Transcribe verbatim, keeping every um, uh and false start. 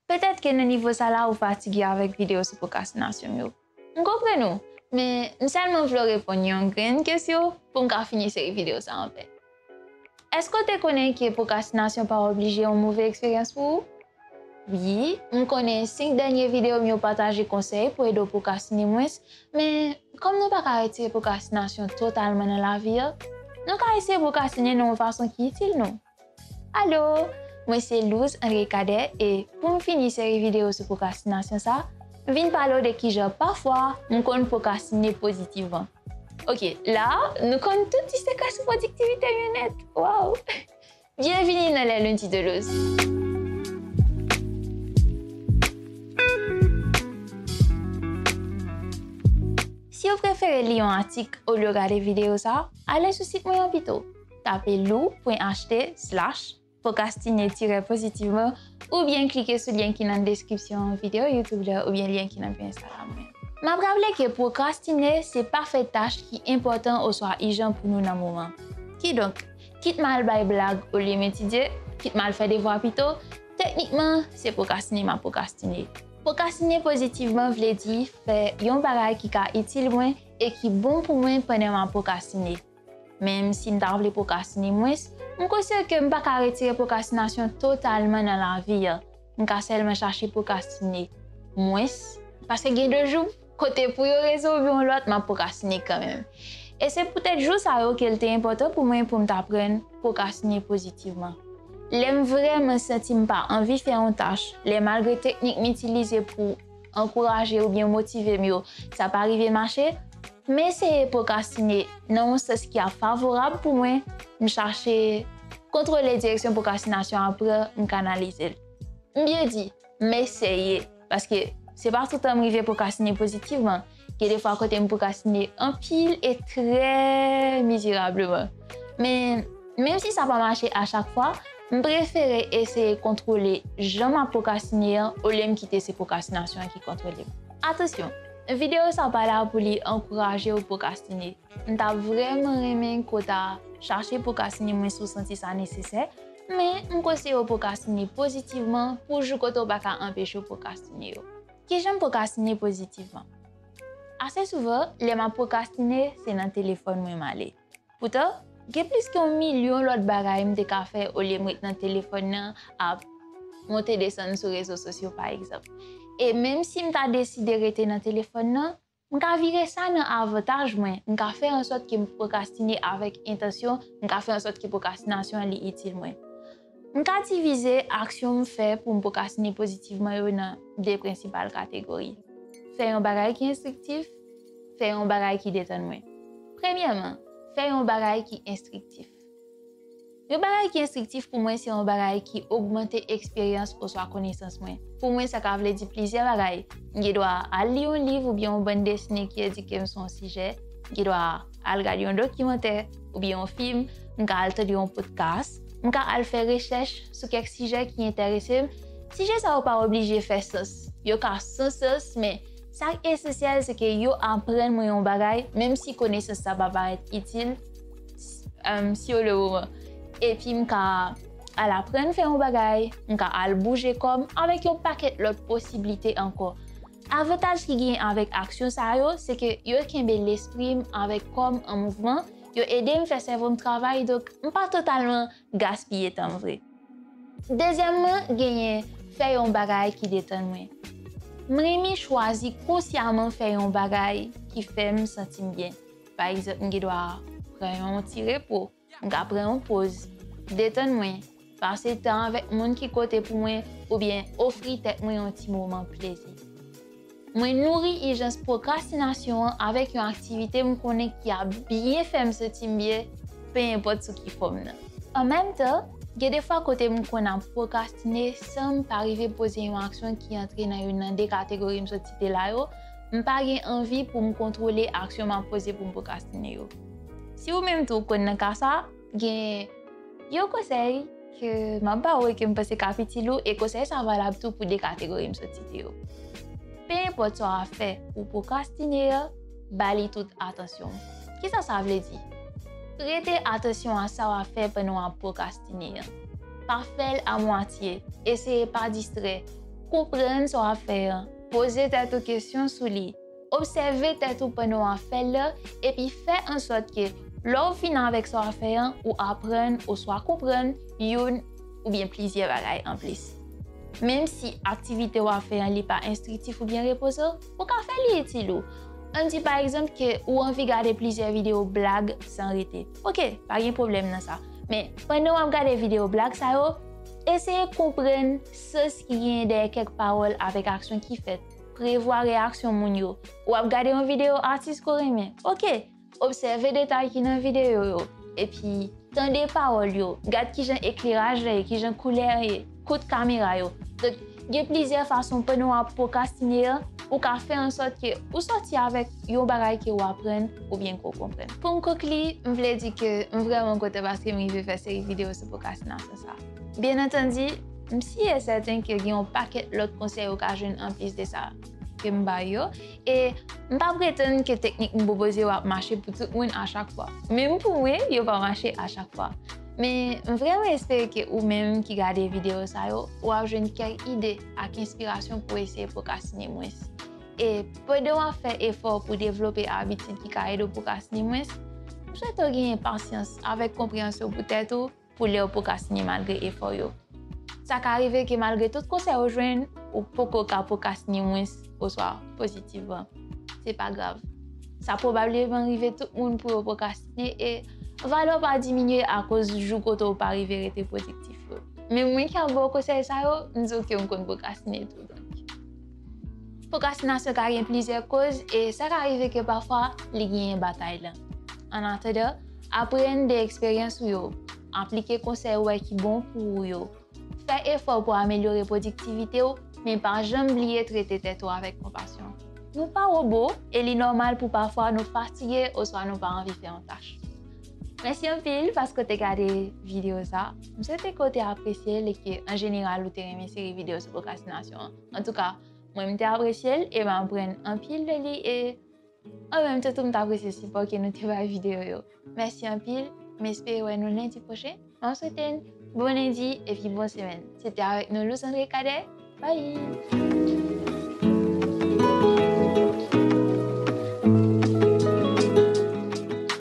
Petèt ke nan nivo sa la ou fatige avèk videyo sou pwokrastinasyon m yo. M konprann ou, men m sèlman vle w reponn yon grenn kesyon pou m ka fini seri videyo sa anpè. Èske w te konnen ke pwokrastinasyon pa oblije yon move eksperyans pou ou? Wi, m konnen senk dènye videyo m yo pataje konsèy pou ede w pwokrastine mwens, men kòm nou pa ka retire pwokrastinasyon totalman nan lavi a, nou ka eseye pwokrastine nan yon fason ki itil nou. Alo, mwen se Louz André Cadet e pou m fini seri videyo sou pwokrastinasyon sa, m vin pale w de kijan pafwa m konn pwokrastine pozitivman. Oke, la, nou konn tout ti sekrè sou pwodiktivite m yo nèt. Waw! Byenvini nan Les Lundis de Louz. Si w prefere li yon atik olye w gade videyo sa, ale sou sit mwen an pito. Tape lou pwen achte slash pwokrastine tirè pozitivman oubyen klike sou lyen ki nan deskripsyon videyo YouTube la oubyen lyen ki nan bio Instagram mwen. M ap raple ke pwokrastine se pa fè tach ki enpòtan oswa ijan pou nou nan moman. Kidonk, kit m al bay blag olye m etidye, kit m al fè devwa pito, teknikman, se pwokrastine m ap pwokrastine. Pwokrastine pozitivman vle di fè yon bagay ki ka itil mwen e ki bon pou mwen pandan m ap pwokrastine. Menm si m ta vle pwokrastine mwens, m konsyan ke m pa ka retire pwokrastinasyon totalman nan lavi a. M ka sèlman chache pwokrastine mwens, paske gen de jou, kote pou yon rezon oubyen yon lòt, m ap pwokrastine kanmenm. E se poutèt jou sa yo ke l te enpòtan pou mwen pou m ta aprann pwokrastine pozitivman. Lè m vrèman santi m pa anvi fè yon tach, lè malgre teknik m itilize pou ankouraje oubyen motive m yo, sa pa rive mache, m eseye pwokrastine nan yon sans ki ap favorab pou mwen, m chache kontwole direksyon pwokrastinasyon an pran, m kanalize l. M byen di, m eseye, paske se pa toutan m rive pwokrastine pozitivman. Gen de fwa kote m pwokrastine anpil e trè mizerableman. Men, menm si sa pa mache a chak fwa, m prefere eseye kontwole jan m ap pwokrastine an olye m kite se pwokrastinasyon an ki kontwole m. Atansyon, videyo sa pa la pou li ankouraje w pwokrastine. M ta vrèman renmen ke w ta chache pwokrastine mwens si w santi sa nesesè, men m konseye w pwokrastine pozitivman pou jou kote w pa ka anpeche w pwokrastine yo. Kijan m pwokrastine pozitivman? Ase souvan, lè m ap pwokrastine, se nan telefòn mwen m ale. Poutan, gen plis ke yon milyon lòt bagay m te ka fè olye m ret nan telefòn nan ap monte desann sou rezo sosyo, pa egzanp. E menm si m ta deside rete nan telefòn nan, m ka vire sa nan avantaj mwen, m ka fè ansòt ke m pwokrastine avèk entansyon, m ka fè ansòt ke pwokrastinasyon an li itil mwen. M ka divize aksyon m fè pou m pwokrastine pozitivman yo nan de prensipal kategori. Fè yon bagay ki enstriktif, fè yon bagay ki detann mwen. Premyèman, fè yon bagay ki enstriktif. Yon bagay ki enstriktif pou mwen se yon bagay ki ogmante eksperyans oswa konesans mwen. Pou mwen, sa ka vle di plizyè bagay. M gen dwa al li yon liv oubyen yon bann desine ki edike m sou yon sijè. M gen dwa al gade yon dokimantè oubyen yon fim. M ka al tande yon podcast. M ka al fè rechèch sou kèk sijè ki enterese m. Sijè sa yo pa oblije fè sans. Yo ka san sans, men sa k esansyèl, se ke yo aprann mwen yon bagay, menm si konesans sa pa parèt itil, s-, em, sur le moment. Epi m ka al aprann fè yon bagay, m ka al bouje kò m avèk yon pakèt lòt posiblite ankò. Avantaj ki genyen avèk aksyon sa yo, se ke yo kenbe lespri m avèk kò m an mouvman, yo ede m fè sèvo m travay, donk m pa totalman gaspiye tan m vre. Dezyèmman, genyen fè yon bagay ki detann mwen. M renmen chwazi konsyaman fè yon bagay ki fè m santi m byen. Pa egzanp, m gen dwa pran yon ti repo, m ka pran yon poz, detann mwen, pase tan avèk moun ki kote pou mwen, oubyen ofri tèt mwen yon ti moman plezi. Mwen nouri ijans pwokrastinasyon an avèk yon aktivite m konnen ki ap byen fè m santi m byen, pe enpòt sou ki fòm nan. An menm tan, gen de fwa kote m konn ap pwokrastine san m pa rive poze yon aksyon ki antre nan youn nan de kategori m sot site la yo, m pa gen anvi pou m kontwole aksyon m ap poze pou m pwokrastine yo. Si ou menm tou ou konn nan ka sa, gen yon konsèy ke m ap ba ou e ke m panse k ap itil ou, e konsèy sa valab tou pou de kategori m sot site yo. Pe enpòt sa w ap fè pou pwokrastine an, ba li tout atansyon w. Kisa sa vle di? Prete atansyon a sa w ap fè pandan w ap pwokrastine an. Pa fè l a mwatye, eseye pa distrè, konprann sa w ap fè an. Poze tèt ou kesyon sou li. Obsève tèt ou pandan w ap fè l la, epi fè ansòt ke lè w fini avèk sa w ap fè an, ou aprann oswa konprann youn oubyen plizyè bagay anplis. Menm si aktivite w ap fè an li pa enstriktif oubyen repoze w, ou ka fè li itil ou. Ann di pa egzanp ke ou anvi gade plizyè videyo blag san rete. Oke, pa gen pwoblèm nan sa. Men, pandan w ap gade videyo blag sa yo, eseye konprann sans ki genyen dèyè kèk pawòl avèk aksyon ki fèt. Prevwa reyaksyon moun yo. W ap gade yon videyo atis ke w renmen. Oke, obsève detay ki nan videyo yo. Epi, tande pawòl yo. Gad kijan ekleraj la ye, kijan koulè an ye, kout kamera yo. Donk, gen plizyè fason pandan w ap pwokrastine an, ou ka fè ansòt ke ou sòti avèk yon bagay ke w aprann oubyen ke w konprann. Pou m konkli, m vle di ke m vrèman kontan paske m rive fè seri videyo sou pwokrastinasyon sa. Byen antandi, m si e sèten ke gen yon pakèt lòt konsèy ou ka jwenn anplis de sa ke m bay yo. E m pa pretann ke teknik m pwopoze yo ap mache pou tout moun a chak fwa. Menm pou mwen, yo pa mache a chak fwa. Men m vrèman espere ke ou menm ki gade videyo sa yo, w ap jwenn kèk ide ak enspirasyon pou eseye pwokrastine mwens. E pandan w ap fè efò pou devlope abitid ki ka ede w pwokrastine mwens, m swete w genyen pasyans avèk konpreyansyon pou tèt ou pou lè w pwokrastine malgre efò yo. Sa ka rive ke malgre tout konsèy ou jwenn, ou poko ka pwokrastine mwens oswa pozitivman. Se pa grav. Sa pwobableman rive tout moun pou yo pwokrastine e valè w pa diminye akoz jou kote w pa rive rete pwodiktif yo. Men mwen ki ap ba w konsèy sa yo, m di w ke m konn pwokrastine tou. Donk, pwokrastinasyon ka gen plizyè koz e sa ka rive ke pafwa li genyen batay la. Annatandan, aprann de eksperyans ou yo, aplike konsèy ou wè ki bon pou ou yo. Fè efò pou amelyore pwodiktivite w, men pa janm bliye trete tèt ou avèk konpasyon. Nou pa wobo e li nòmal pou pafwa nou fatige oswa nou pa anvi fè yon tach. Mèsi anpil paske w te gade videyo sa. M swete ke w te apresye l e ke, an jeneral, ou te renmen seri videyo sou pwokrastinasyon an. Antouka, mwen, m te apresye l e m aprann anpil de li e an menm tan tou, m t apresye sipò ke nou te bay videyo yo. Mèsi anpil, m espere wè nou lendi pwochen. M ap swete n bon lendi epi bon semèn. Se te avèk nou Luz Andre Cadet. Bye!